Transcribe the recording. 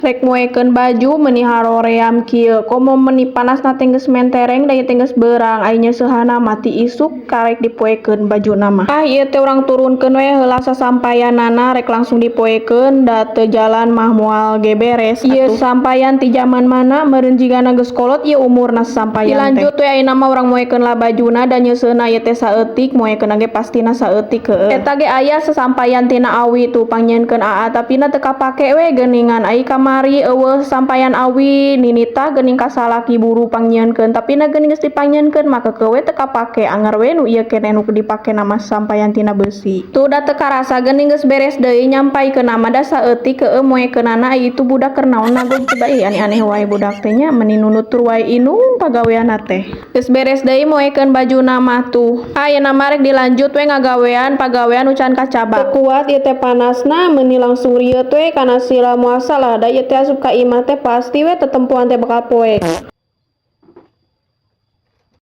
Rek moekeun baju meuni haroream kieu, komo meuni panasna teh geus mentereng da ieu teh geus beurang, ai nyeuseurna mah ti isuk karek dipoekeun bajuna mah. Ah, ieu teh urang turunkeun we heula sasampayanana, rek langsung dipoekeun da teu jalan mah moal ge beres. Ieu sampayan ti jaman mana meureun, jigana geus kolot ieu umurna sampayan teh. Dilanjut we ayeuna mah urang moekeun lah bajuna, da nyeuseurna ieu teh saeutik, moekeunna ge pastina saeutik, heueuh. Eta ge aya sasampayan tina awi tuh pangnyieunkeun aa, tapina teu kapake we geuningan. Ai kamari euweuh sampayan awi, ninitah geuning ka salaki buru pangnyieunkeun, tapina geuning geus dipangnyieunkeun mah keukeuh we teu kapake, anger we nu ieu keneh nu dipakena mah sampayan tina beusi. Tuh, da teu karasa geuning geus beres deui nyampaikeunna mah, da saeutik heueuh moekeunana. Ai itu budak keur naon nagog coba ih, aneh-aneh wae budak teh nya, meuni nunutur wae indung pagaweanna teh. Geus beres deui moekeun bajuna mah tuh. Ayeuna mah rek dilanjut we ngagawean pagawean nu can kacabak. Teu kuat ieu teh panasna, meuni langsung rieut we kana sila muasa lah, da ieu teh asup ka imah teh pasti we tetempoan teh bakal poek.